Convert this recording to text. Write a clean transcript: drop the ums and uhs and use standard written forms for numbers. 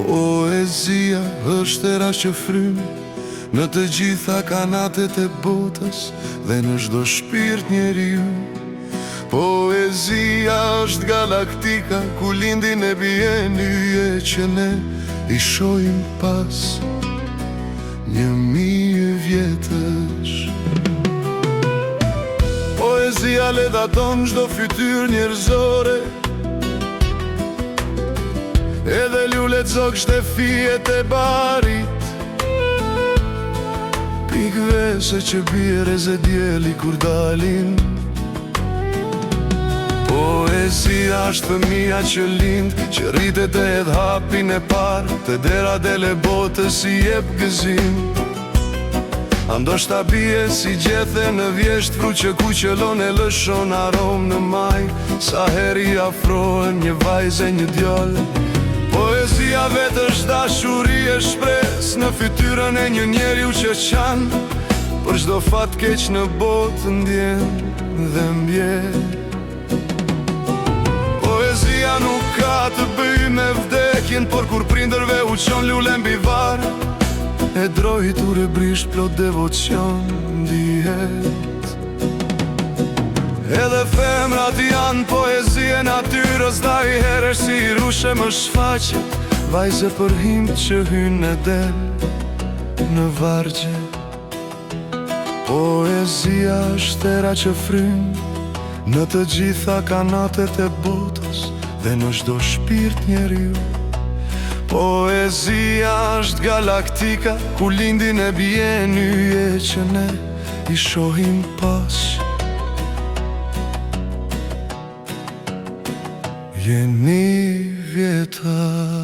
Poezia është era që fryn në të gjitha kanatet e botës dhe në çdo shpirt njeriu. Poezia është galaktika ku lindin e bien yje që ne i shohim pas 1000 vjetësh. Poezia ledhaton çdo fytyrë njerëzore, Edhe lulet zogjtë e fijet e barit. Pikë vese që bie rreze dielli kur dalin. Poezia është fëmija që lind, që rritet e hedh hapin e parë, te dera del e botës i jep gëzim. A ndoshta bie si gjethe në vjeshtë, frut që kuqëlon e lëshon aromë në maj, sa herë i afrohen një vajzë e një djalë. Poezia vetë është dashuri e shpresë në fytyrën e një njeriu që qan, për çdo fat keq në botë ndjen dhembje. Poezia nuk ka të bëjë me vdekjen, por kur prindërve u çon lule mbi varr, e drojtur e brisht plot devocion ndihet. Edhe femrat janë poezi e natyrës, ndaj herë si rrushe më shfaqet, vajzë e përhimtë që hyn e del në vargje. Poezia është era që fryn në të gjitha kanatet e botës dhe në çdo shpirt njeriu. Poezia është galaktika ku lindin e bien yje që ne i shohim pas 1000 vjetësh.